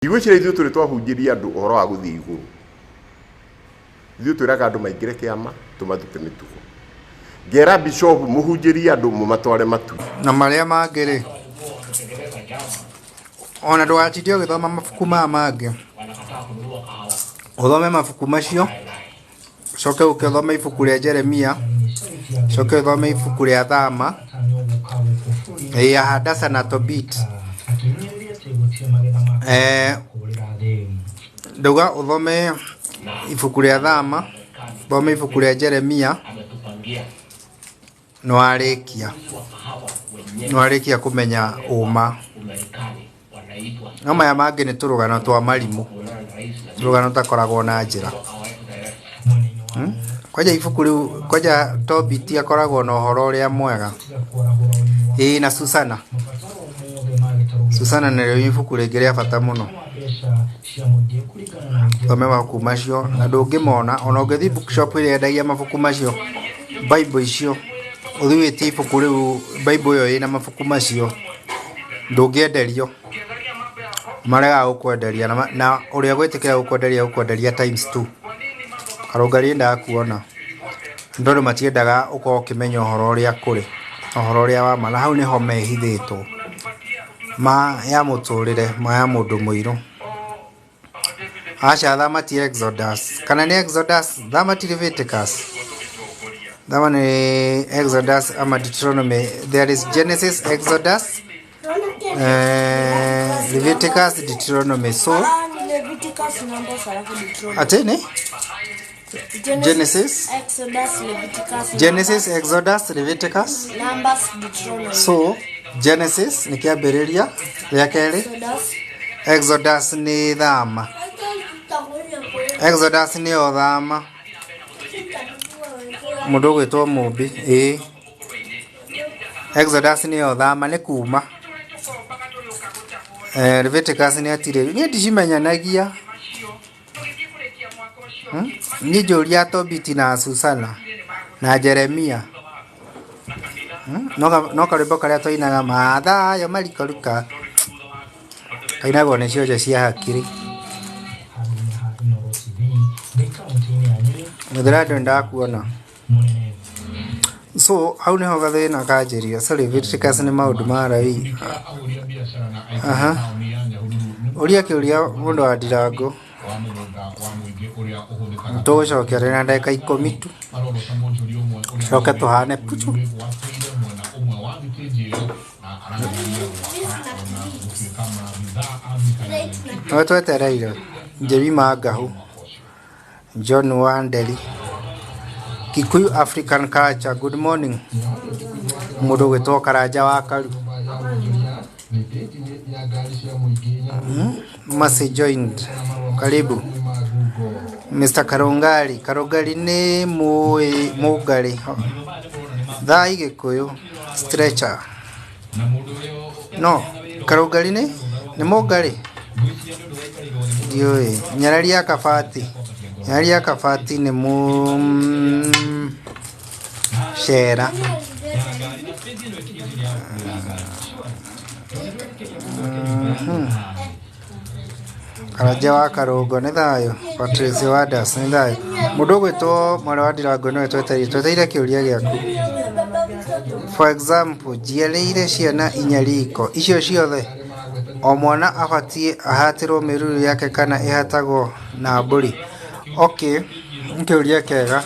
Ndigwĩciria ithuĩ tũrĩ twahunjĩria andũ ũhoro wa gũthiĩ igũrũ. Ithuĩ twĩraga andũ maingĩre kĩama tũmarute mĩtugo. Ngera bishop mũhunjĩrie andũ mũmatware matu. Na marĩa mangĩ-rĩ, ona ndũgatinde ũgĩthoma mabuku maya mangĩ, ũthome mabuku macio, ũcoke ũke ũthome ibuku rĩa Jeremia, ũcoke ũthome ibuku rĩa Thama, ya Hadasa na Tobit. Eh, ndauga ũthome ibuku rĩa Thama, ũthome ibuku rĩa Jeremia, nĩwarĩkia nĩwarĩkia kũmenya ũma. No maya mangĩ nĩ tũrũgano twa marimũ, tũrũgano tũtakoragwo na njĩra. Hmm? Kwanja ibuku rĩu, kwanja Tobit akoragwo na ũhoro ũrĩa mwega. Ĩĩ na Susana. Susana nĩrĩo ibuku rĩngĩ rĩa bata mũno. Thome mabuku macio na ndũngĩmona ona ũngĩthiĩ bookshop ĩrĩa yendagia mabuku macio, Bible icio, ũthiĩ wĩtie ibuku rĩu Bible ĩyo ĩna mabuku macio, ndũngĩenderio. Maregaga gũkwenderia na ũrĩa ũgwĩtĩkĩra gũkwenderia egũkwenderia times two. Karũngarĩ ndakuona. Nĩ tondũ matiendaga ũkorwo ũkĩmenya ũhoro ũrĩa kũrĩ, ũhoro ũrĩa wa ma. Na hau nĩho mehithĩtwo. Ma ya mũtũrĩre, ma ya mũndũ mũirũ. Aca thama ti Exodus. Kana nĩ Exodus? Thama ti Leviticus. Thama nĩ Exodus ama Deuteronomy. There is Genesis, Exodus, Leviticus, Deuteronomy. So, Ah, ni Leviticus, Numbers, alafu Deuteronomy. ati ni? Genesis, Exodus, Leviticus, Genesis, Exodus, Leviticus. Numbers, Deuteronomy. So, Genesis nĩ kĩambĩrĩria rĩa kerĩ. Exodus, Exodus nĩ thama. Exodus nĩyo thama. Mũndũ ũgwĩtwo Mũmbi, ĩĩ. Exodus nĩyo thama nĩ kuma. Eh, Leviticus nĩ atirĩ. Niĩ ndicimenyanagia. Hmm? Niĩ njũria Tobiti na Susana na Jeremia. Hmm? No karwĩmbo karĩa twainaga mathayo marikoruka kainagwo nĩ cionje cia hakiri. Mũthĩra ndakuona. So hau nĩho gathĩna kanjĩria. Sorry, Leviticus nĩ maũndũ ma Lawi. Aha. Ũria kĩũria mũndũ wa ndirangũ. Tũgũcokia rĩ na ndagĩka 10 tu. Coke tũhane puchu. No twetereire. Jemima Ngahu. John Wanderi. Kikuyu African Culture. Good morning. Mũndũ ũgwĩtwo Karanja wa Karu. Mercy joined. Karibu. Mr. Karungari. Karungari nĩ mũĩ mũngarĩ. Thai Gĩkũyũ. Stretcher. No, Karungari nĩ mũngarĩ? Ndiũĩ. Nyarari ya kabati. Nyarari ya kabati nĩ mũ cera. Karanja wa Karũngo nĩ thayũ. Patrice Wadas nĩ thayũ. Mũndũ ũgwĩtwo mwarĩ wa Ndirango nĩwe twetereire. Twetereire kĩũria gĩaku. For example, njiarĩire ciana inya riko. Icio ciothe? O mwana abatiĩ ahatĩrwo mĩruru yake kana ĩhatagwo na mbũri? Okay, nĩ kĩũria kĩega.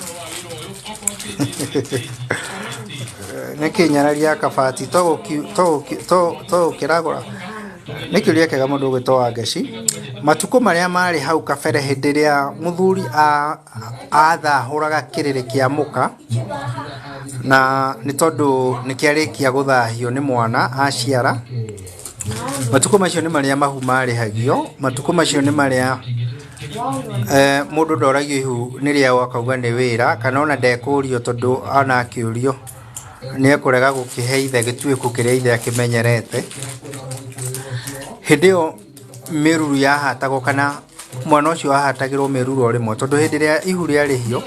Nĩkĩ nyarari ya kabati to gũkĩragũra? Nĩ kĩũria kĩega mũndũ ũgwĩtwo Wangeci. Matukũ marĩa marĩ hau kabere hĩndĩ ĩrĩa mũthuri athahũraga kĩrĩrĩ kĩa mũka, na nĩ tondũ nĩ kĩarĩkia gũthahio nĩ mwana aciara, matukũ macio nĩ marĩa mahu marĩhagio, matukũ macio nĩ marĩa mũndũ ndoragio ihu nĩ rĩaũ akauga nĩ wĩra, kana ona ndekũrio tondũ ona akĩũrio nĩ ekũrega gũkĩhe ithe gĩtuĩku kĩrĩa ithe akĩmenyerete. Hĩndĩ ĩyo mĩruru yahatagwo kana mwana ũcio ahatagĩrwo mĩruru o rĩmwe tondũ hĩndĩ ĩrĩa ihu rĩarĩhio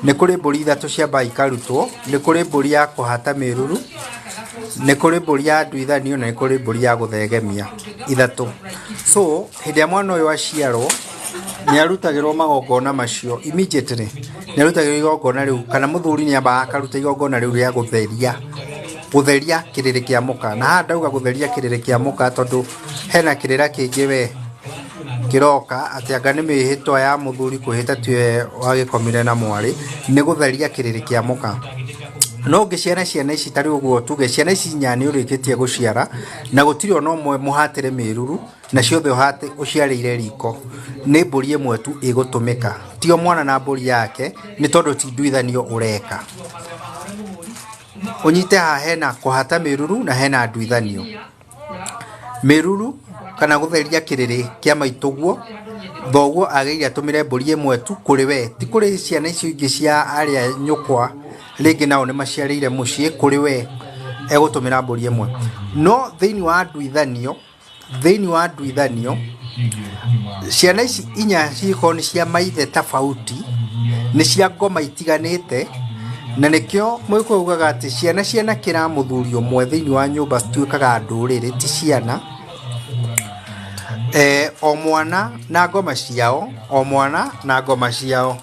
nĩ kũrĩ mbũri ithatũ ciambaga ikarutwo, nĩ kũrĩ mbũri ya kũhata mĩruru, Nĩ kũrĩ mbũri ya nduithanio na nĩ kũrĩ mbũri ya gũthegemia, ithatũ. So hĩndĩ ĩrĩa mwana ũyũ aciarwo nĩ arutagĩrwo magongona macio immediately, nĩ arutagĩrwo igongona rĩu, kana mũthuri nĩ ambaga akaruta igongona rĩu rĩa gũtheria, gũtheria kĩrĩrĩ kĩa mũka. Na haha ndauga gũtheria kĩrĩrĩ kĩa mũka tondũ hena kĩrĩra kĩngĩ we kĩroka atĩ anga nĩ mĩhĩtwa ya mũthuri kwĩhĩta tiwe wagĩkomire na mwarĩ, nĩ gũtheria kĩrĩrĩ kĩa mũka. No ũngĩciara ciana ici tarĩ ũguo tuge ciana ici inya nĩ ũrĩkĩtie gũciara na gũtirĩ ona ũmwe mũhatĩre mĩruru na ciothe ũciarĩire riko, nĩ mbũri ĩmwe tu ĩgũtũmĩka, ti o mwana na mbũri yake, nĩ tondũ ti nduithanio ũreka. Ũnyite haha hena kũhata mĩruru na hena nduithanio. Mĩruru kana gũtheria kĩrĩrĩ kĩa maitũguo, thoguo agĩrĩire atũmĩre mbũri ĩmwe tu kũrĩ we, ti kũrĩ ciana icio ingĩ cia arĩa nyũkwa rĩngĩ nao nĩ maciarĩire mũciĩ, kũrĩ we egũtũmĩra mbũri ĩmwe. No thĩinĩ wa nduithanio, thĩinĩ wa nduithanio, ciana ici inya cingĩkorwo nĩ cia maithe tofauti, nĩ cia ngoma itiganĩte, na nĩkĩo mũgĩkũyũ augaga atĩ ciana ciana kĩra mũthuri ũmwe thĩinĩ wa nyũmba cituĩkaga ndũrĩrĩ, ti ciana. O mwana na ngoma ciao, o mwana na ngoma ciao.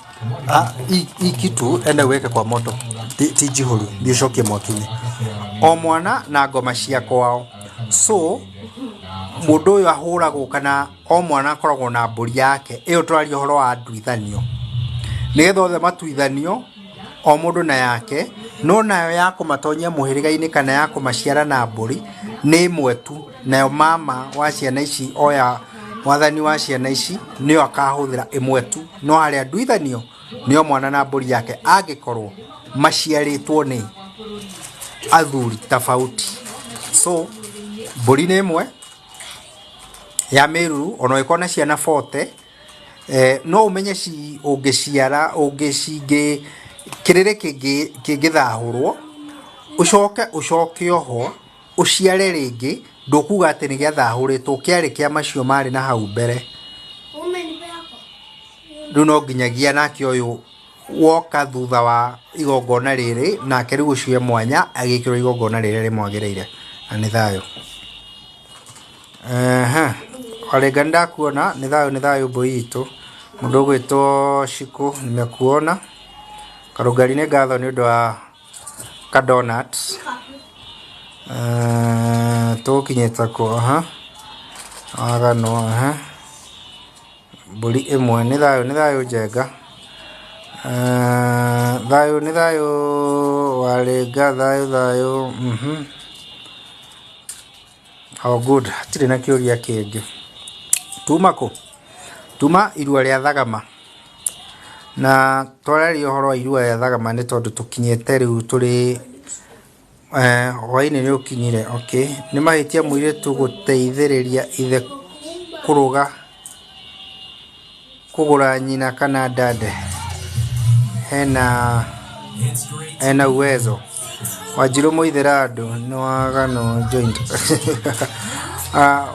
Hii kitu enda uweke kwa moto, ti njihũru, thiĩ ũcokie mwaki-inĩ. O mwana na ngoma cia kwao. So mũndũ ũyũ ahũragwo kana o mwana akoragwo na mbũri yake, ĩyo tũraria ũhoro wa nduithanio. Nĩgetha othe matuithanio, o mũndũ na yake, no nayo ya kũmatonyia mũhĩrĩga-inĩ kana ya kũmaciara na mbũri nĩ ĩmwe tu, nayo mama wa ciana ici oya wathani wa ciana ici nĩyo akahũthĩra ĩmwe tu, no harĩa nduithanio nĩyo mwana na mbũri yake angĩkorwo maciarĩtwo nĩ athuri tofauti. So mbũri nĩ ĩmwe ya mĩruru ona ũngĩkorwo na ciana 40, no ũmenye ci ũngĩciara ũngĩcingĩ kĩrĩrĩ kĩngĩthahũrwo ũcoke ũcoke oho ũciare rĩngĩ, ndũkuga atĩ nĩ gĩathahũrĩtwo, kĩarĩ kĩa macio marĩ na hau mbere. Rĩu no nginyagia nake ũyũ woka thutha wa igongona rĩrĩ, nake rĩu ũcio e mwanya agĩkĩrwo igongona rĩrĩa rĩmwagĩrĩire, na nĩ thayũ. Ehe, Warĩnga nĩndakuona, nĩ thayũ nĩ thayũ mbũi itũ. Mũndũ ũgwĩtwo Shikũ nimekuona. Karũngari nĩ ngatho nĩ ũndũ wa ka donut. Tũgũkinyĩte kũ? Aha. Waganwo, aha. Mbũri ĩmwe, nĩ thayũ nĩ thayũ Njenga. Thayũ nĩ thayũ Warĩnga, thayũ thayũ. Oh good, hatirĩ na kĩũria kĩngĩ. Tuma kũ? Tuma irua rĩa Thagama. Na twararia ũhoro wa irua rĩa Thagama nĩ tondũ tũkinyĩte rĩu tũrĩ hwaĩ-inĩ nĩ ũkinyire, okay. Nĩ mahĩtia mũirĩtu gũteithĩrĩria ithe kũruga kũgũra nyina kana dade hena ena uwezo. Wanjirũ Mũithĩrandũ nĩ wagano joint.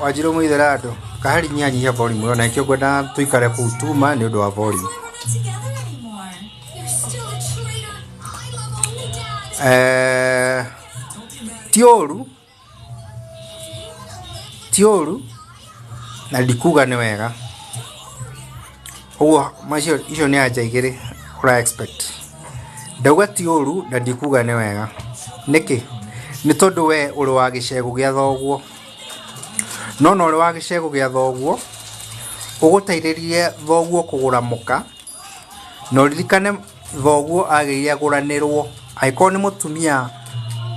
Wanjirũ Mũithĩrandũ kahari nyihanyihia volume ĩyo na nĩkĩo ngwenda tũikare kũu tuma nĩ ũndũ wa volume. Ti ũru, ti ũru na ndikuga nĩ wega. Ũguo macio icio nĩ anja igĩrĩ ũra expect. Ndauga ti ũru na ndikuga nĩ wega. Nĩkĩ? Nĩ tondũ we ũrĩ wa gĩcegũ gĩa thoguo. No ona ũrĩ wa gĩcegũ gĩa thoguo, ũgũteithĩrĩrie thoguo kũgũra mũka, na ũririkane thoguo agĩrĩire agũranĩrwo. Angĩkorwo nĩ mũtumia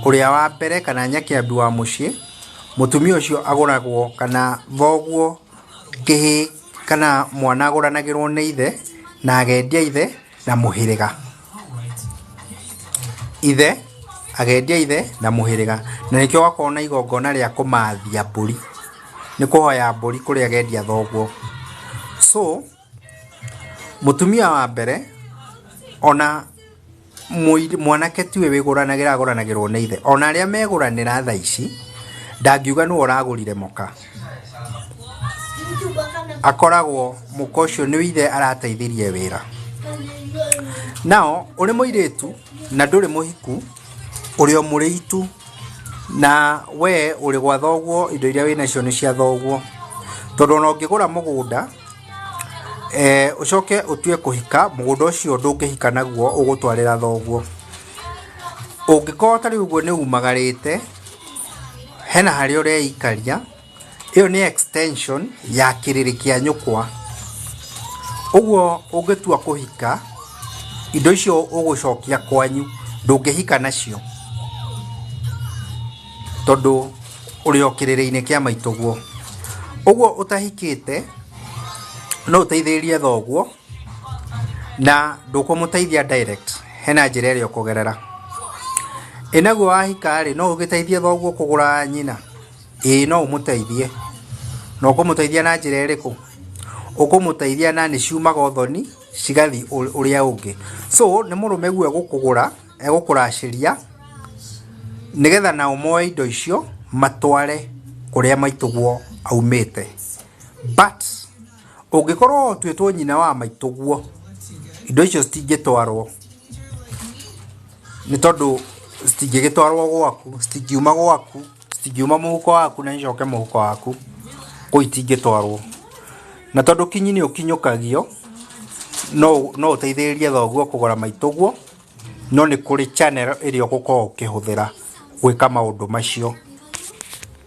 ũrĩa wa mbere kana nyakĩambi wa mũciĩ, mũtumia ũcio agũragwo kana thoguo kĩhĩĩ kana mwana agũranagĩrwo nĩ ithe na agendia ithe na mũhĩrĩga. Ithe agendia ithe na mũhĩrĩga, na nĩkĩo gwakoragwo na igongona rĩa kũmathia mbũri, nĩ kũhoya mbũri kũrĩa agendia thoguo. So mũtumia wa mbere ona mwanake tiwe wĩgũranagĩra agũranagĩrwo nĩ ithe. Ona arĩa megũranĩra thaa ici ndangiuga nĩwe ũragũrire mũka, akoragwo mũka ũcio nĩ ithe arateithirie wĩra. Nao ũrĩ mũirĩtu na ndũrĩ mũhiku, ũrĩ o mũrĩitu. Na we ũrĩ gwa thoguo, indo iria wĩnacio nĩ cia thoguo. Tondũ ona ũngĩgũra mũgũnda, ũcoke ũtue kũhika, mũgũnda ũcio ndũngĩhika naguo, ũgũtwarĩra thoguo. Ũngĩkorwo ta rĩu ũguo nĩ umagarĩte, hena harĩa ũreikaria, ĩyo nĩ extension ya kĩrĩrĩ kĩa nyũkwa. Ũguo ũngĩtua kũhika, indo icio ũgũcokia kwanyu, ndũngĩhika nacio. Tondũ ũrĩ o kĩrĩrĩ-inĩ kĩa maitũguo. Ũguo ũtahikĩte, no ũteithĩrĩrie thoguo, na ndũkũmũteithia direct, hena njĩra ĩrĩa ũkũgerera. Ĩ naguo wahika rĩ, no ũgĩteithie thoguo kũgũra nyina? Ĩĩ no ũmũteithie. Na ũkũmũteithia na njĩra ĩrĩkũ? Ũkũmũteithia na nĩ ciumaga ũthoni, cigathiĩ ũrĩa ũngĩ. So nĩ mũrũme guo egũkũgũra, egũkũracĩria, nĩgetha nao moe indo icio, matware kũrĩa maitũguo aumĩte. But ũngĩkorwo ũtuĩtwo nyina wa maitũguo, indo icio citingĩtwarwo. Nĩ tondũ citingĩgĩtwarwo gwaku, citingiuma gwaku, citingiuma mũhuko waku na icoke mũhuko waku, kũu itingĩtwarwo. Na tondũ kinyi nĩ ũkinyũkagio, no ũteithĩrĩrie thoguo kũgũra maitũguo, no nĩ kũrĩ channel ĩrĩa ũgũkorwo ũkĩhũthĩra gwĩka maũndũ macio.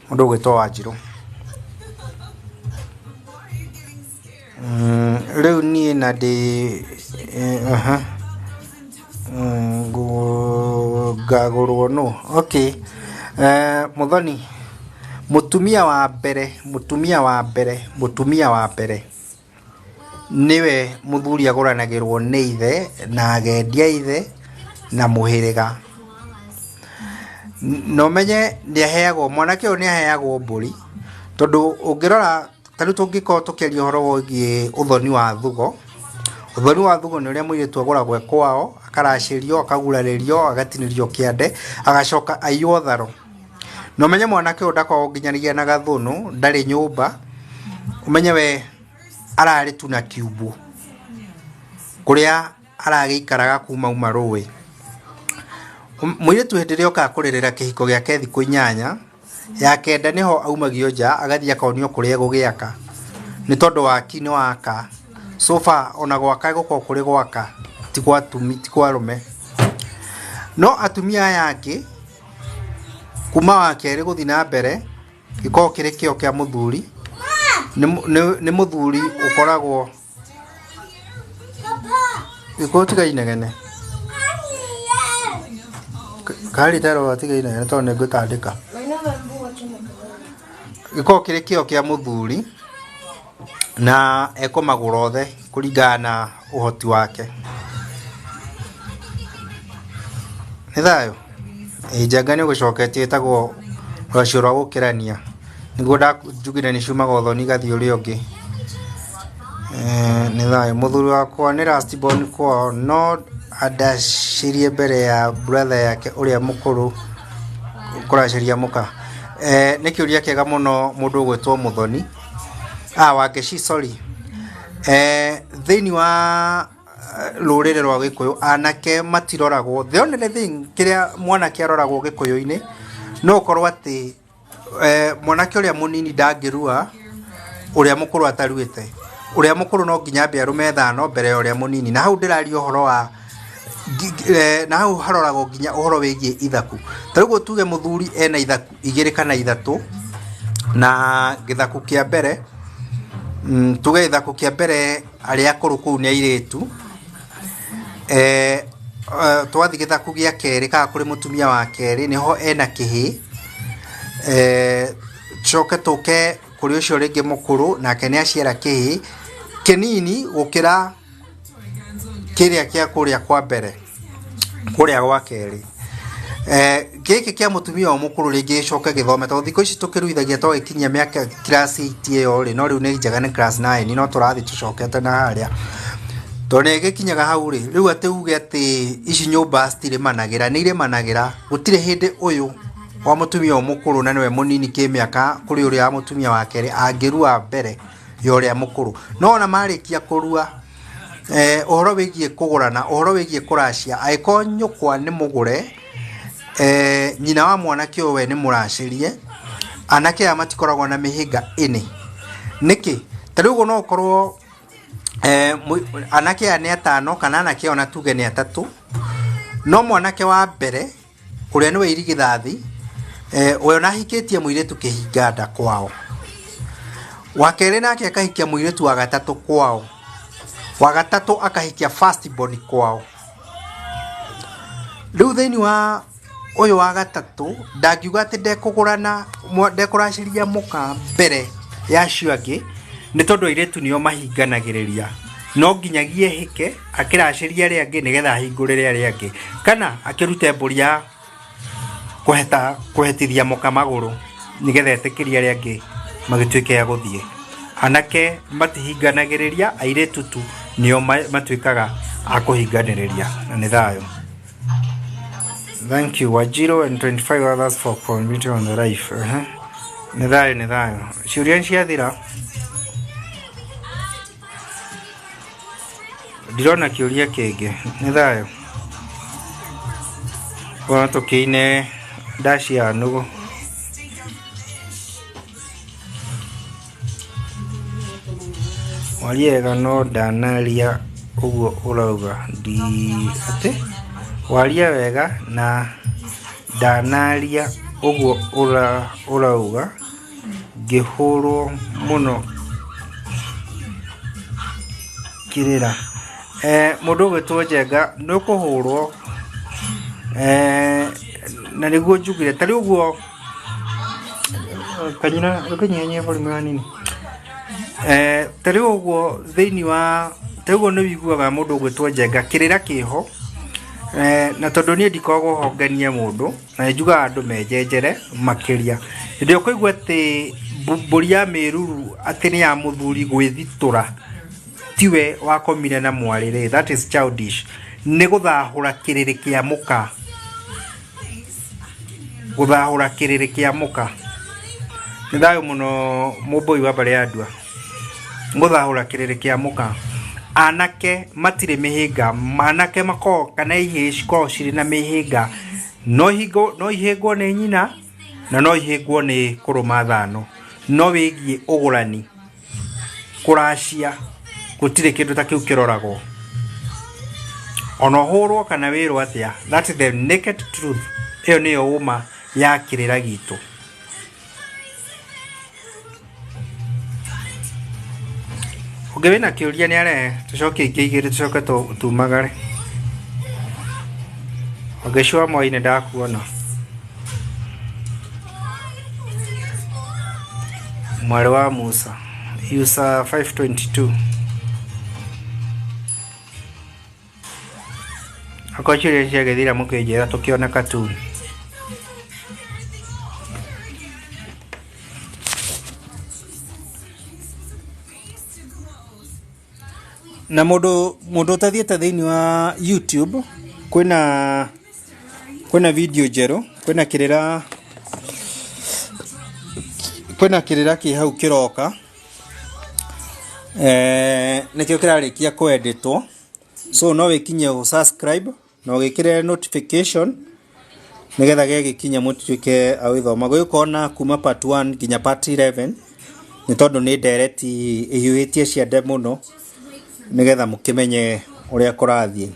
Mũndũ ũgwĩtwo Wanjirũ. Rĩu niĩ na ndĩ ngagũrwo nũ? Okay. Mũthoni, mũtumia wa mbere, mũtumia wa mbere, mũtumia wa mbere nĩwe mũthuri agũranagĩrwo nĩ ithe na agendia ithe na mũhĩrĩga. Na ũmenye nĩ aheagwo, mwanake ũyũ nĩ aheagwo mbũri, tondũ ũngĩrora ta rĩu tũngĩkorwo tũkĩaria ũhoro wĩgiĩ ũthoni wa thugo, ũthoni wa thugo nĩ ũrĩa mũirĩtu agũragwo e kwao, akaracĩrio, akagurarĩrio, agatinĩrio kĩande, agacoka aiywo tharo. Na ũmenye mwanake ũyũ ndakoragwo nginyagia na gathũnũ, ndarĩ nyũmba, ũmenye we ararĩ tu na kiumbu, kũrĩa aragĩikaraga kuma auma rũĩ. Mũirĩtu hĩndĩ ĩrĩa okaga kũrĩrĩra kĩhiko gĩake thikũ 8, ya kenda nĩho aumagio nja agathiĩ akonio kũrĩa egũgĩaka, nĩ tondũ waki nĩ waka. So far ona gwaka gũkoragwo kũrĩ gwaka, ti gwa ti kwa arũme. No atumia aya angĩ, kuma wa kerĩ gũthiĩ na mbere, gĩkoragwo kĩrĩ kĩo kĩa mũthuri, nĩ mũthuri ũkoragwo Gĩkũyũ tiga inegene. Karĩ terwo tiga inegene tondũ nĩ ngũtandĩka. Gĩkoragwo kĩrĩ kĩo kĩa mũthuri na ekũmagũra othe kũringana na ũhoti wake. Nĩ thayũ? Ĩĩ njenga nĩ ũgĩcoketie ĩtagwo rũracio rwa gũkĩrania. Nĩguo njugire nĩ ciumaga ũthoni igathiĩ ũrĩa ũngĩ. Nĩ thayũ. Mũthuri wakwa nĩ last born kwao no andacĩrie mbere ya brother yake ũrĩa mũkũrũ kũracĩria mũka. Nĩ kĩũria kĩega mũno mũndũ ũgwĩtwo Mũthoni. Ah, Wangeci, sorry. Thĩinĩ wa rũrĩrĩ rwa Gĩkũyũ anake matiroragwo. The only thing kĩrĩa mwanake aroragwo Gĩkũyũ-inĩ no ũkorwo atĩ mwanake ũrĩa mũnini ndangĩrua ũrĩa mũkũrũ ataruĩte. Ũrĩa mũkũrũ no nginya ambe arũme thano mbere ya ũrĩa mũnini. Na hau ndĩraria ũhoro wa na hau haroragwo nginya ũhoro wĩgiĩ ithaku. Ta rĩu tuge mũthuri ena ithaku 2 kana 3, na gĩthaku kĩa mbere, tuge gĩthaku kĩa mbere arĩa akũrũ kũu nĩ airĩtu, twathiĩ gĩthaku gĩa kerĩ kana kũrĩ mũtumia wa kerĩ nĩho ena kĩhĩĩ, tucoke tũke kũrĩ ũcio rĩngĩ mũkũrũ nake nĩ aciara kĩhĩĩ kĩnini gũkĩra kĩrĩa kĩa kũrĩa kwa mbere, kũrĩa gwa kerĩ. Gĩkĩ kĩa mũtumia ũyũ mũkũrũ rĩngĩ gĩcoke gĩthome, tondũ thikũ ici tũkĩruithagia twagĩkinyia mĩaka class 8 ĩyo rĩ, no rĩu nĩ njega nĩ class 9, no tũrathiĩ tũcokete na harĩa. Tondũ nĩ ĩgĩkinyaga hau rĩ, rĩu atĩ uge atĩ ici nyũmba citirĩmanagĩra, nĩ irĩmanagĩra, gũtirĩ hĩndĩ ũyũ wa mũtumia ũyũ mũkũrũ na nĩwe mũnini kĩmĩaka kũrĩ ũrĩa wa mũtumia wa kerĩ angĩrua mbere ya ũrĩa mũkũrũ. No ona marĩkia kũrua, ũhoro wĩgiĩ kũgũrana, ũhoro wĩgiĩ kũracia, angĩkorwo nyũkwa nĩ mũgũre, Nyina wa mwanake ũyũ we nĩ mũracĩrie, anake aya matikoragwo na mĩhĩnga ĩnĩ. Nĩkĩ? Ta rĩu ũguo no ũkorwo anake aya nĩ atano kana anake ona tuge nĩ atatũ, no mwanake wa mbere ũrĩa nĩwe irigithathi, we ona ahikĩtie mũirĩtu kĩhinga nda kwao. Wa kerĩ nake akahikia mũirĩtu wa gatatũ kwao. Wa gatatũ akahikia first born kwao. Rĩu thĩinĩ wa ũyũ wa gatatũ ndangiuga atĩ ndekũgũrana ndekũracĩria mũka mbere ya acio angĩ nĩ tondũ airĩtu nĩo mahinganagĩrĩria. No nginyagia ehĩke akĩracĩria arĩa angĩ nĩgetha ahingũrĩre arĩa angĩ kana akĩrute mbũri ya kũheta kũhetithia mũka magũrũ nĩgetha etĩkĩrie arĩa angĩ magĩtuĩke a gũthiĩ. Anake matihinganagĩrĩria, airĩtu tu nĩo matuĩkaga a kũhinganĩrĩria na nĩ thayũ. Thank you Wajiro and 25 others for commenting on the life. Nĩ thayũ, nĩ thayũ. Ciũria nĩ ciathira. Ndirona kĩũria kĩngĩ. Nĩ thayũ. Ona tũkĩine ndaci ya nũgũ. Waria wega no ndanaria ũguo ũrauga ndi atĩ waria wega na ndanaria ũguo ũrauga ngĩhũrwo mũno kĩrĩra. Mũndũ ũgwĩtwo Njenga nĩ ũkũhũrwo na nĩguo njugire ta rĩu ũguo kanyina ũkĩnyihanyihia volume hanini. Ta rĩu ũguo thĩinĩ wa ta rĩu ũguo nĩ ũiguaga mũndũ ũgwĩtwo Njenga kĩrĩra kĩho na tondũ niĩ ndikoragwo ho ngenie mũndũ na nĩ njugaga andũ menjenjere makĩria. Hĩndĩ ĩrĩa ũkũigua atĩ mbũri ya mĩruru atĩ nĩ ya mũthuri gwĩthitũra tiwe wakomire na mwarĩ rĩ, that is childish. Nĩ gũthahũra kĩrĩrĩ kĩa mũka. Gũthahũra kĩrĩrĩ kĩa mũka. Nĩ thayũ mũno mũmbũi wa mbarĩ ya Ndua. Gũthahũra kĩrĩrĩ kĩa mũka. Anake matirĩ mĩhĩnga, anake makoragwo kana ihĩĩ cikoragwo cirĩ na mĩhĩnga. No ihĩngwo nĩ nyina na no ihĩngwo nĩ kũrũma thano. No wĩgiĩ ũgũrani, kũracia, gũtirĩ kĩndũ ta kĩu kĩroragwo. Ona ũhũrwo kana wĩrwo atĩa, that is the naked truth. Ĩyo nĩyo ũma ya kĩrĩra gitũ. Ũngĩ wĩna kĩũria nĩ arehe, tũcokie ingĩ igĩrĩ tũcoke tumagare. Wangeci wa Moi nĩ ndakuona. Mwarĩ wa Musa, user 522. Okorwo ciũria ciagĩthira mũkĩnjĩra tũkĩone katuni. Na mũndũ mũndũ ũtathiĩte thĩinĩ wa YouTube kwĩna kwĩna video njerũ, kwĩna kĩrĩra kwĩna kĩrĩra kĩ hau kĩroka nĩkĩo kĩrarĩkia kũ edit wo, so no wĩkinyie ũ subscribe na ũgĩkĩre notification nĩgetha gĩgĩkinya mũtuĩke a gũgĩthoma. Gũgĩkorwo na kuma part 1 nginya part 11 nĩ tondũ nĩ ndereti ĩhiũhĩtie ciande mũno nĩgetha mũkĩmenye ũrĩa kũrathiĩ.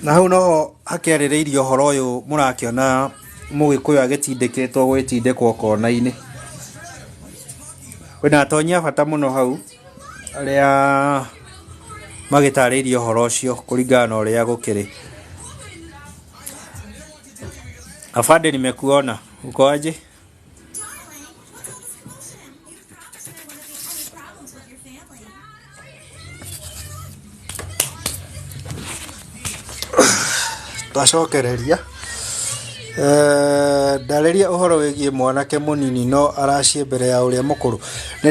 Na hau noho hakĩarĩrĩirio ũhoro ũyũ mũrakĩona mũgĩkũyũ agĩtindĩkĩtwo gwĩtindĩkwo kona-inĩ. Kwĩna atonyi a bata mũno hau arĩa magĩtarĩirie ũhoro ũcio kũringana na ũrĩa gũkĩrĩ. Afande, nimekuona. Uko aje? Twacokereria ndarĩria ũhoro wĩgiĩ mwanake mũnini no aracie mbere ya ũrĩa mũkũrũ. Nĩ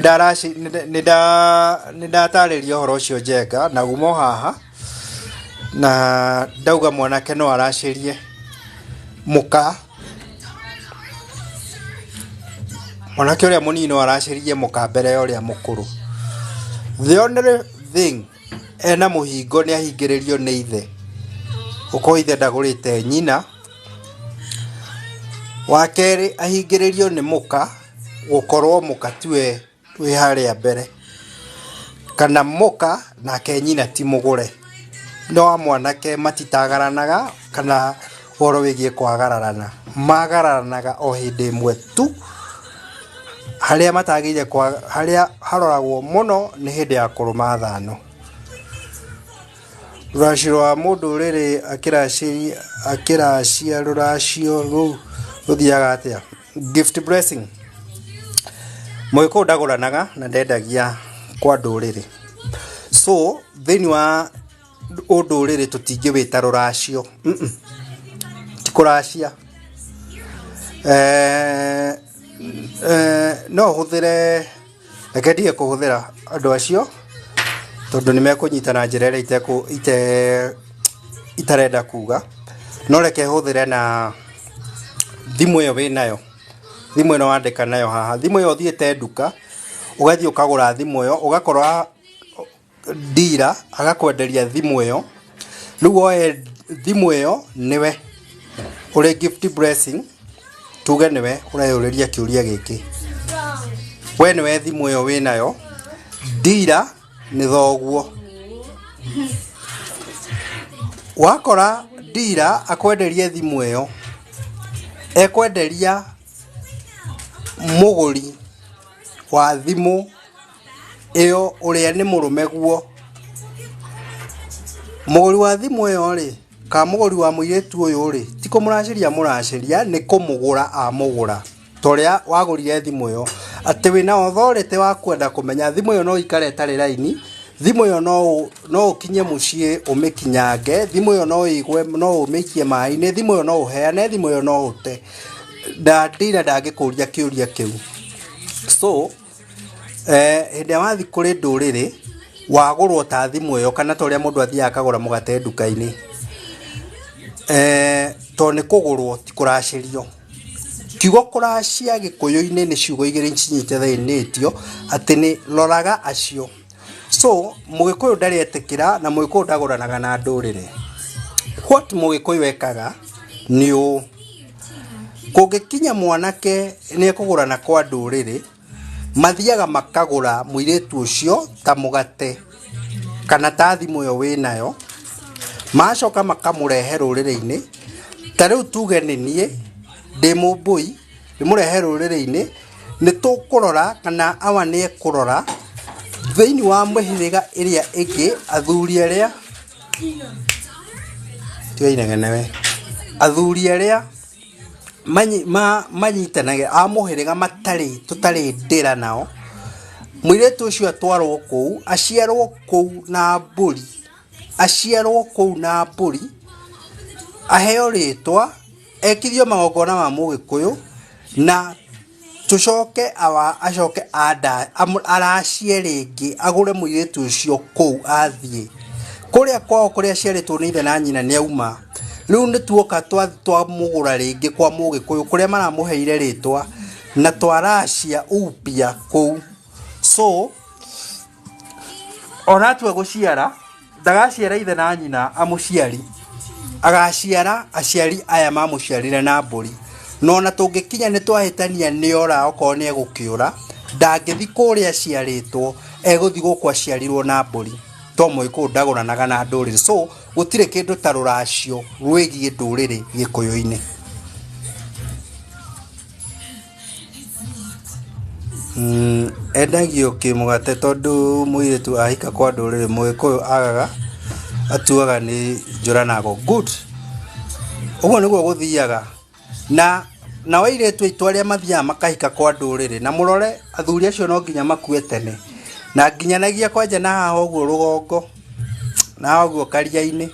ndatarĩria ũhoro ũcio Njenga na uma o haha na ndauga mwanake no aracĩrie mũka, mwanake ũrĩa mũnini no aracĩrie mũka mbere ya ũrĩa mũkũrũ. The only thing Ena mũhingo nĩ ahingĩrĩrio nĩ ithe, gũkorwo ithe ndagũrĩte nyina. Wa kerĩ ahingĩrĩrio nĩ mũka, gũkorwo mũka tiwe wĩ harĩa mbere, kana mũka nake nyina ti mũgũre. No a mwanake matitagaranaga kana ũhoro wĩgiĩ kwagararana, magararanaga o hĩndĩ ĩmwe tu. Harĩa matagĩrĩire harĩa haroragwo mũno nĩ hĩndĩ ya kũrũma thano. Rũracio rwa mũndũrĩrĩ akĩracia rũracio rũu rũthiaga atĩa? Gift Blessing, Mũgĩkũyũ ndagũranaga na ndendagia kwa ndũrĩrĩ. So thĩinĩ wa ũndũrĩrĩ tũtingĩwĩta rũracio, ti kũracia. No ũhũthĩre, reke ndige kũhũthĩra andũ acio tondũ nĩ mekũnyita na njĩra ĩrĩa itarenda kuga. No reke hũthĩre na thimũ ĩyo wĩnayo, thimũ ĩno wandĩka nayo haha. Thimũ ĩyo ũthiĩte nduka, ũgathiĩ ũkagũra thimũ ĩyo, ũgakora dealer agakwenderia thimũ ĩyo, rĩu woe thimũ ĩyo nĩwe ũrĩ Gift Blessing, tuge nĩwe ũreyũrĩria kĩũria gĩkĩ, we nĩwe thimũ ĩyo wĩnayo, dealer nĩ thoguo. Wakora dealer akwenderie thimũ ĩyo, ekwenderia mũgũri wa thimũ ĩyo ũrĩa nĩ mũrũme guo. Mũgũri wa thimũ ĩyo rĩ, kana mũgũri wa mũirĩtu ũyũ rĩ, ti kũmũracĩria amũracĩria, nĩ kũmũgũra amũgũra. Ta ũrĩa wagũrire thimũ ĩyo. Atĩ wĩna authority wa kwenda kũmenya thimũ ĩyo no ĩikare ĩtarĩ raini, thimũ ĩyo no ũkinye mũciĩ ũmĩkinyange, thimũ ĩyo no ĩgwe, no ũmĩikie maĩ-inĩ, thimũ ĩyo no ũheane, thimũ ĩyo no ũte. Na dealer ndangĩkũria kĩũria kĩu. So, hĩndĩ ĩrĩa wathiĩ kũrĩ ndũrĩrĩ, wagũrwo ta thimũ ĩyo kana ta ũrĩa mũndũ athiaga akagũra mũgate nduka-inĩ, tondũ nĩ kũgũrwo ti kũracĩrio. Kiugo kũracia gĩkũyũ-inĩ nĩ ciugo igĩrĩ cinyitithanĩtio atĩ nĩ roraga acio. So, mũgĩkũyũ ndarĩ etĩkĩra na mũgĩkũyũ ndagũranaga na ndũrĩrĩ. What mũgĩkũyũ ekaga nĩ ũũ, kũngĩkinya mwanake nĩ ekũgũrana kwa ndũrĩrĩ, mathiaga makagũra mũirĩtu ũcio ta mũgate kana ta thimũ ĩyo wĩnayo, magacoka makamũrehe rũrĩrĩ-inĩ, ta rĩu tuge nĩ niĩ ndĩ mũmbũi, ndĩmũrehe rũrĩrĩ-inĩ, nĩ tũkũrora kana awa nĩ ekũrora thĩinĩ wa mĩhĩrĩga ĩrĩa ĩngĩ athuri arĩa, tiga inegene we, athuri arĩa manyitanagĩra a mũhĩrĩga matarĩ tũtarĩ ndĩra nao, mũirĩtu ũcio atwarwo kũu, aciarwo kũu na mbũri, aciarwo kũu na mbũri, aheo rĩtwa, ekithio magongona ma mũgĩkũyũ, na tũcoke awa acoke aracie rĩngĩ agũre mũirĩtu ũcio kũu athiĩ. Kũrĩa kwao kũrĩa aciarĩtwo nĩ ithe na nyina nĩ auma. Rĩu nĩ tuoka twamũgũra rĩngĩ kwa mũgĩkũyũ kũrĩa maramũheire rĩtwa na twaracia upya kũu. So, ona atua gũciara, ndagaciara ithe na nyina amũciari, agaciara aciari aya mamũciarire na mbũri. Na ona tũngĩkinya nĩ twahĩtania nĩ ora okorwo nĩ egũkĩũra, ndangĩthiĩ kũrĩa aciarĩtwo, egũthiĩ gũkũ aciarirwo na mbũri. To mũgĩkũyũ ndagũranaga na ndũrĩrĩ. So, gũtirĩ kĩndũ ta rũracio rwĩgiĩ ndũrĩrĩ gĩkũyũ-inĩ. Endagio kĩmũgate tondũ mũirĩtu ahika kwa ndũrĩrĩ mũgĩkũyũ agaga atuaga nĩ njũra na ago. Good! Ũguo nĩguo gũthiaga. Na nao airĩtu aitũ arĩa mathiaga makahika kwa ndũrĩrĩ, na mũrore athuri acio no nginya makue tene, na nginyanagia kwanja na haha ũguo rũgongo, na haha ũguo karia-inĩ.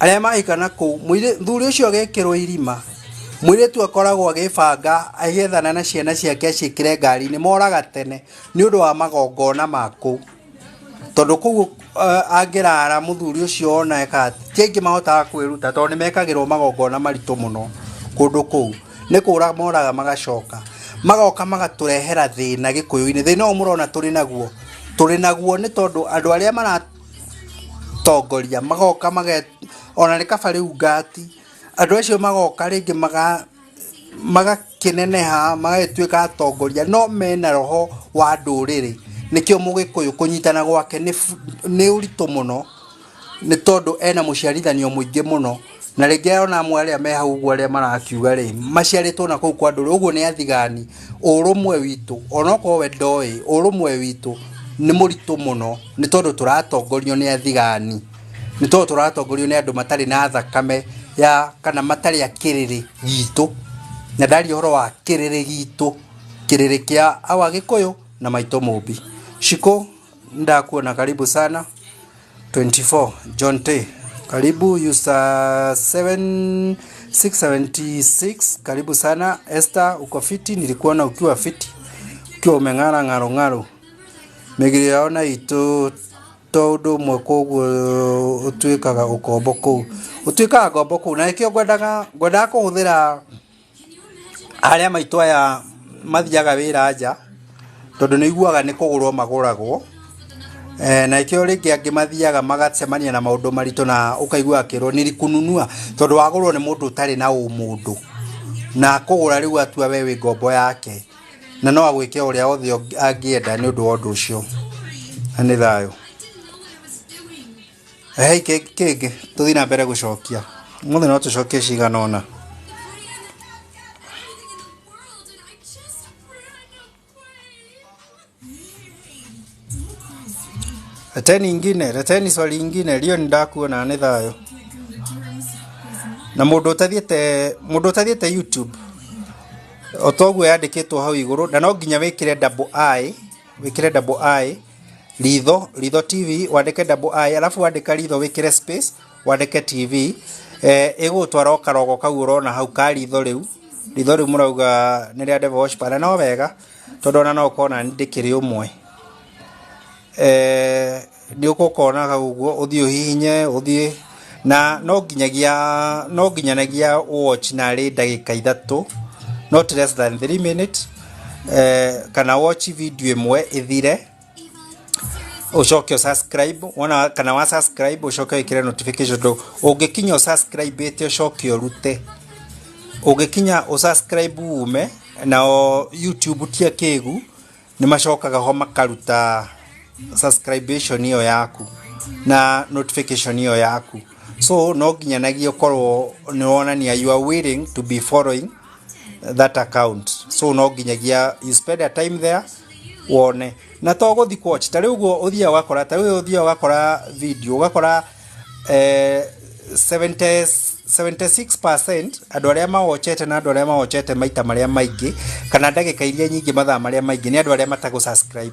Arĩa mahika na kũu, mũthuri ũcio agĩkĩrwo irima, mũirĩtu akoragwo agĩbanga agĩethana na ciana ciake aciĩkĩre ngari-inĩ, moraga tene nĩ ũndũ wa magongona ma kũu. Tondũ kũu angĩrara mũthuri ũcio ona eka atĩa, ti aingĩ mahotaga kwĩruta tondũ nĩ mekagĩrwo magongona maritũ mũno kũndũ kũu. Nĩ kũra moraga magacoka. Magoka magatũrehera thĩna gĩkũyũ-inĩ. Thĩna ũyũ mũrona tũrĩ naguo, tũrĩ naguo nĩ tondũ andũ arĩa mara... atongoria magoka mage ona nĩ kaba rĩu ngati andũ acio magoka rĩngĩ maga magakĩneneha magagĩtuĩka atongoria no mena roho wa ndũrĩrĩ. Nĩkĩo mũgĩkũyũ kũnyitana gwake nĩ ũritũ mũno, nĩ tondũ ena mũciarithanio mũingĩ mũno, na rĩngĩ ona amwe arĩa me hau ũguo arĩa marakiuga rĩ, maciarĩtwo na kũu kwa ndũrĩrĩ, ũguo nĩ athigani. Ũrũmwe witũ onokorwo we ndoĩ, ũrũmwe witũ nĩ mũritũ mũno, nĩ tondũ tũratongorio nĩ athigani, nĩ tondũ tũratongorio nĩ andũ matarĩ na thakame ya kana matarĩ a kĩrĩrĩ gitũ. Na ndaria ũhoro wa kĩrĩrĩ gitũ, kĩrĩrĩ kĩa awa Gĩkũyũ na maitũ Mũmbi. Shiko, ndakuona, karibu sana. 24 John T, karibu. User 7676, karibu sana. Esther, uko fiti? Nilikuona ukiwa fiti, ukiwa umeng'ara ng'aro ng'aro. Mĩgirio yao na itũ to ũndũ ũmwe, koguo ũtuĩkaga ũkombo kũu, ũtuĩkaga ngombo kũu, na nĩkĩo ngwendaga kũhũthĩra arĩa maitũ aya mathiaga wĩra nja, tondũ nĩ iguaga nĩ kũgũrwo magũragwo. Na nĩkĩo rĩngĩ angĩ mathiaga magacemania na maũndũ maritũ na ũkaigua akĩrwo nilikununua, tondũ wagũrwo nĩ mũndũ ũtarĩ na ũmũndũ na kũgũra rĩu atua we wĩ ngombo yake, na no agwĩke ũrĩa othe angĩenda nĩ ũndũ wa ũndũ ũcio. Na nĩ thayũ. Hei, kĩngĩ tũthiĩ na mbere gũcokia ũmũthĩ, no tũcokie cigana ũna. Leteni ingine, leteni swali ingine. Leo ndakuona nĩ thayũ. Na mũndũ ũtathiĩte YouTube, o toguo yandĩkĩtwo hau igũrũ, na no nginya wĩkĩre double i, wĩkĩre double i, Ritho, Ritho TV, wandĩke double i, alafu wandĩka Ritho wĩkĩre space, wandĩke TV, ĩgũgũtwara o karogo kau ũrona hau ka Ritho. Rĩu Ritho rĩu mũrauga nĩ rĩa Devil Worshiper, na no wega, tondũ ona no ũkona ndĩkĩrĩ ũmwe. Nĩ ũgũkona hau ũguo, ũthiĩ ũhihinye, ũthiĩ na no nginyanagia watch narĩ ndagĩka 3, not less than 3 minutes, kana watch video ĩmwe ĩthire, ũcoke ũsubscribe. Wona kana wa subscribe, ũcoke wĩkĩre notification, tondũ ũngĩkinya ũsubscribe ĩte ũcoke ũrute, ũngĩkinya ũsubscribe ume nao YouTube ti akĩgu, nĩ macokaga ho makaruta subscription ĩyo yaku na notification ĩyo yaku. So no nginyanagia ũkorwo nĩ wonania you are willing to be following that account. So no nginyagia you spend a time there wone, na to gũthi watch. Ta rĩu ũguo ũthiaga ũgakora, ta rĩu ũthiaga ũgakora video, ũgakora 70 76% andũ arĩa mawochete, na andũ arĩa mawochete maita marĩa maingĩ kana ndagĩka iria nyingĩ, mathaa marĩa maingĩ, nĩ andũ arĩa matagũ subscribe,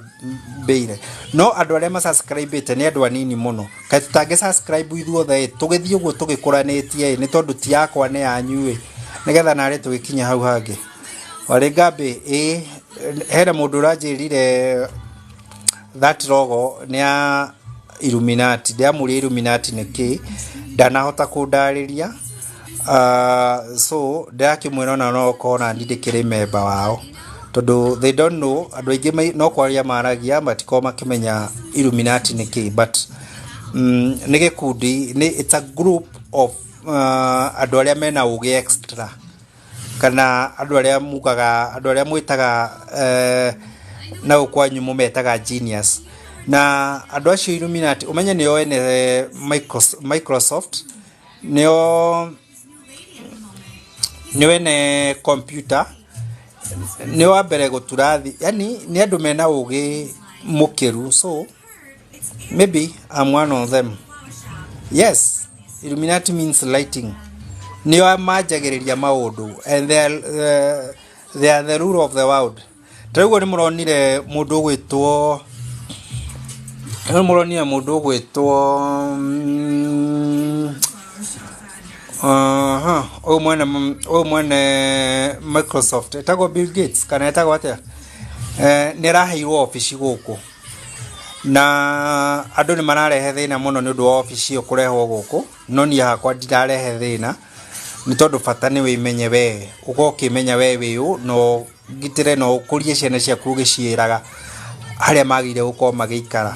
no andũ arĩa masubscribĩte nĩ andũ anini mũno. Kaĩ tũtangĩ subscribe ithuothe ĩ, tũgĩthiĩ ũguo tũgĩkũranĩtie ĩ, nĩ tondũ ti yakwa nĩ yanyu ĩ, nĩgetha narĩ tũgĩkinya hau hangĩ. Warĩ Ngambĩ ĩ, hena mũndũ ũranjĩrire that logo nĩ ya Illuminati. Ndĩramũria Illuminati nĩ kĩ, ndanahota kũndarĩria. So ndĩrakĩmwĩra ona no okorwo na niĩ ndĩkĩrĩ member wao, tondũ they don't know. Andũ aingĩ no kwaria maragia, matikoragwo makĩmenya Illuminati nĩ kĩ, but nĩ gĩkundi, nĩ it's a group of andũ arĩa mena ũgĩ extra, kana andũ arĩa mugaga, andũ arĩa mwĩtaga na gũkũ kwanyu mũmetaga genius. Na andũ acio Illuminati, ũmenye nĩo ene Microsoft, nĩo ene computer, nĩo wa mbere gũtura thĩ, yani nĩ andũ mena ũgĩ mũkĩru. So maybe I'm one of them. Yes, Illuminati means lighting. Nĩo manjagĩrĩria maũndũ and they are the rule of the world. Ta rĩu ũguo nĩ mũronire mũndũ ũgwĩtwo, nĩ mũronire mũndũ ũgwĩtwo aha, ũyũ mwene Microsoft etagwo Bill Gates kana etagwo atĩa, nĩ araheirwo obici gũkũ, na andũ nĩ mararehe thĩna mũno nĩ ũndũ wa obici ĩyo kũrehwo gũkũ. No niĩ hakwa ndirarehe thĩna, nĩ tondũ bata nĩ wĩmenye we, ũkorwo ũkĩmenya we wĩ ũ, na ũgitĩre na ũkũrie ciana ciaku ũgĩciĩraga harĩa magĩrĩire gũkorwo magĩikara.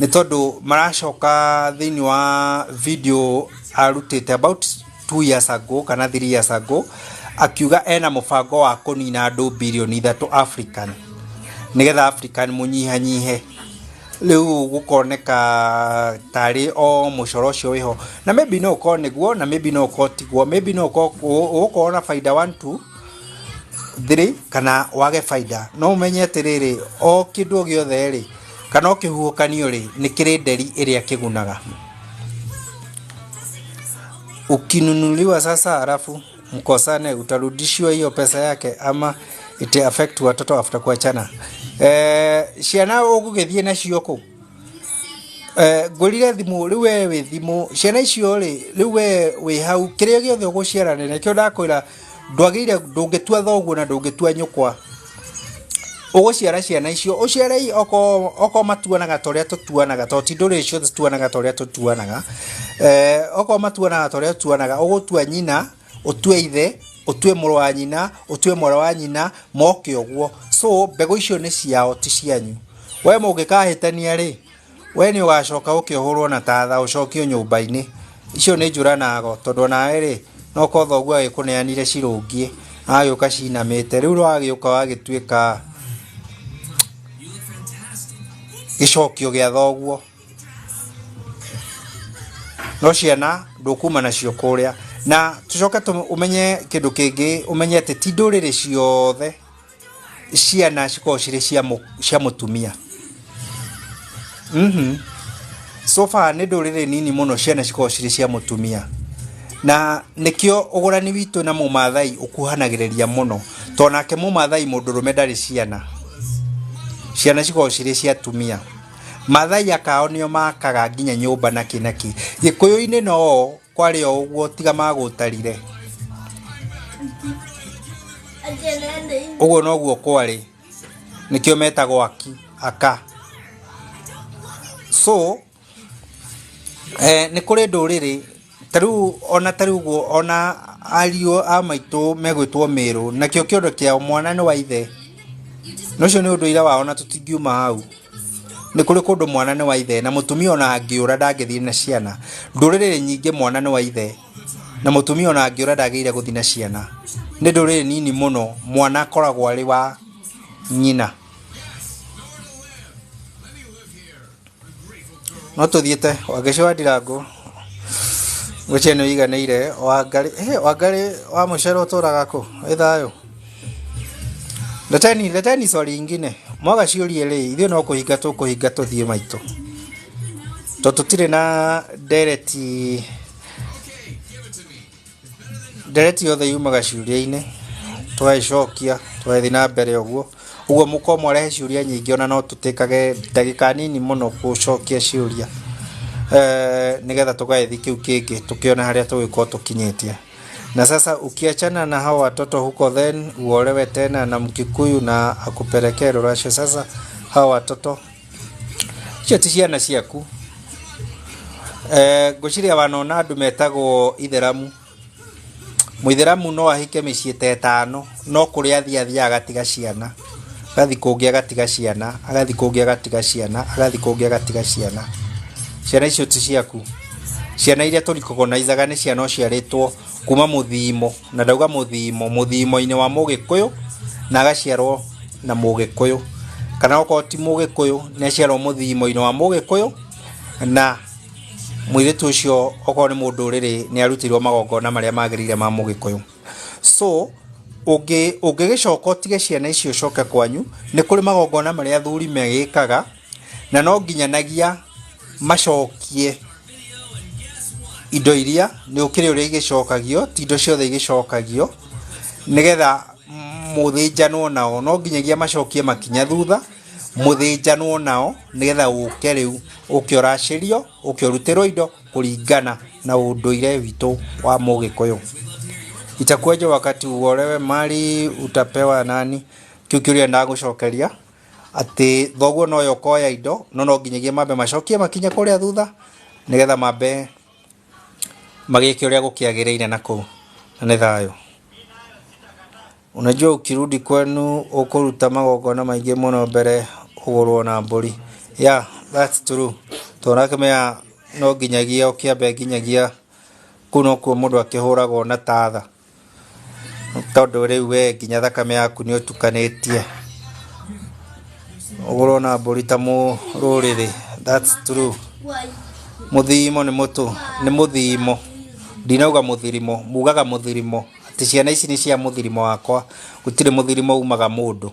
Nĩ tondũ maracoka thĩinĩ wa video arutĩte about 2 years ago kana 3 years ago, akiuga ena mũbango wa kũnina andũ 3 bilioni African, nĩgetha African mũnyihanyihe. Rĩu gũkoneka tarĩ o mũcoro ũcio wĩho, na maybe no ũkorwo nĩguo, na maybe no ũkorwo tiguo, maybe no ũkorwo ũgũkorwo na faida 1 2 3 kana wage faida. No ũmenye atĩrĩrĩ, o kĩndũ o gĩothe rĩ, kana o kĩhuhũkanio rĩ, nĩ kĩrĩ nderi ĩrĩa kĩgunaga. Ukinunuliwa sasa alafu mkosane, utarudishiwa hiyo pesa yake ama it affect watoto after kuachana? Ciana ũgũgĩthiĩ nacio kũ? Ngũrire thimũ rĩu, we wĩ thimũ ciana icio rĩ, rĩu we wĩ hau, kĩrĩa gĩothe ũgũciarana nakĩo, ndakwĩra ndwagĩrĩire, ndũngĩtua thoguo na ndũngĩtua nyũkwa. Ũgũciara ciana icio, ũciare okorwo matuanaga ta ũrĩa tũtuanaga, tondũ ti ndũrĩrĩ ciothe cituanaga ta ũrĩa tũtuanaga. Okorwo matuanaga ta ũrĩa tũtuanaga, ũgũtua nyina, ũtue ithe, ũtue mũrũ wa nyina, ũtue mwarĩ wa nyina, moke ũguo. So mbegũ icio nĩ ciao, ti cianyu. We mũngĩkahĩtania rĩ, we nĩ ũgacoka ũkĩohorwo na tatha, ũcokio nyũmba-inĩ. Icio nĩ njũra nago, tondũ onawe rĩ, no korwo thoguo agĩkũneanire cirũngiĩ, agĩũka cinamĩte, rĩu wagĩũka wagĩtuĩka gĩcokio gĩa thoguo. No ciana ndũkuma nacio kũrĩa. Na tũcoke ũmenye kĩndũ kĩngĩ, ũmenye atĩ ti ndũrĩrĩ ciothe ciana cikoragwo cirĩ cia mũtumia. So far nĩ ndũrĩrĩ nini mũno ciana cikoragwo cirĩ cia mũtumia, na nĩkĩo ũgũrani witũ na mũmathai ũkuhanagĩrĩria mũno, tondũ nake mũmathai mũndũrũme ndarĩ ciana. Ciana cikoragwo cirĩ cia atumia. Mathai akao nĩo makaga nginya nyũmba na kĩ na kĩ. Gĩkũyũ-inĩ no kwarĩ o ũguo, tiga magũtarire ũguo noguo kwarĩ, nĩkĩo metagwo aki aka. So nĩ kũrĩ ndũrĩrĩ tarĩu, ona tarĩu ũguo, ona ariũ a maitũ megwĩtwo Mĩrũ, nakĩo kĩondo kĩao mwana nĩ wa ithe, na ũcio nĩ ũndũire wao, na tũtingiuma hau. Nĩ kũrĩ kũndũ mwana nĩ wa ithe, na mũtumia ona angĩũra ndangĩthiĩ na ciana. Ndũrĩrĩ nyingĩ mwana nĩ wa ithe, na mũtumia ona angĩũra ndagĩrĩire gũthiĩ na ciana. Nĩ ndũrĩrĩ nini mũno mwana akoragwo arĩ wa nyina. No tũthiĩte Wangeci wa Ndirango, ngwĩciria nĩ ũiganĩire. Wangarĩ, Wangarĩ wa mũcere, ũtũraga kũ? Wĩ thayũ? Leteni, leteni swali ingine. Mwaga ciũria rĩ, ithuĩ no kũhinga tũkũhinga tũthiĩ maitũ, tondũ tũtirĩ na ndereti. Ndereti yothe yumaga ciũria-inĩ, tũgagĩcokia, tũgagĩthiĩ na mbere ũguo ũguo. Mũkorwo mwarehe ciũria nyingĩ, ona no tũtĩkage ndagĩka nini mũno gũcokia ciũria, nĩgetha tũgagĩthiĩ kĩu kĩngĩ, tũkĩone harĩa tũgĩkorwo tũkinyĩtie. Na sasa ukiachana na hao watoto huko, then uolewe tena na Mkikuyu na akupelekee rũracio, sasa hao watoto icio ti ciana ciaku. Ngwĩciria wanona andũ metagwo itheramu. Mũithĩramu no ahike mĩciĩ ta ĩtano, no kũrĩa athiĩ athiaga agatiga ciana, agathiĩ kũngĩ agatiga ciana, agathiĩ kũngĩ agatiga ciana, agathiĩ kũngĩ agatiga ciana. Ciana icio ti ciaku. Ciana iria tũrikogonaizaga nĩ ciana ũciarĩtwo kuma mũthimo, na ndauga mũthimo, mũthimo-inĩ wa mũgĩkũyũ, na agaciarwo na mũgĩkũyũ, kana okorwo ti mũgĩkũyũ, nĩ aciarwo mũthimo-inĩ wa mũgĩkũyũ, na mũirĩtu ũcio okorwo nĩ mũndũrĩrĩ nĩ arutĩirwo magongona marĩa magĩrĩire ma mũgĩkũyũ. So ũngĩgĩcoka ũtige ciana icio ũcoke kwanyu, nĩ kũrĩ magongona marĩa athuri magĩkaga, na no nginyanagia macokie indo iria nĩ ũkĩrĩ ũrĩa igĩcokagio, ti indo ciothe igĩcokagio, nĩgetha mũthĩnjanwo nao, no nginyagia macokie makinya thutha, mũthĩnjanwo nao, nĩgetha ũke rĩu ũke ũracĩrio, ũke ũrutĩrwo indo kũringana na ũndũire witũ wa mũgĩkũyũ. Itakuwaje wakati uolewe, mali utapewa nani? Kĩu kĩũria ndagũcokeria atĩ thoguo noyo ũkoya indo, no nginyagia mambe macokie makinya kũrĩa thutha, nĩgetha mambe magĩke ũrĩa gũkĩagĩrĩire na kũu, na nĩ thayũ. Unajua ukirudi kwenu ũkũruta magongona maingĩ mũno mbere ũgũrwo na mbũri. Yeah, that's true. Tondũ kĩmea no nginyagia ũkĩambe nginyagia kũu nokuo mũndũ akĩhũragwo na tatha. Tondũ rĩu we nginya thakame yaku nĩ ũtukanĩtie. Ũgũrwo na mbũri ta mũrũrĩrĩ. That's true. Mũthimo nĩ mũtũ, nĩ mũthimo. Ndinauga mũthirimo, mugaga mũthirimo. Atĩ ciana ici nĩ cia mũthirimo wakwa. Gũtirĩ mũthirimo umaga mũndũ.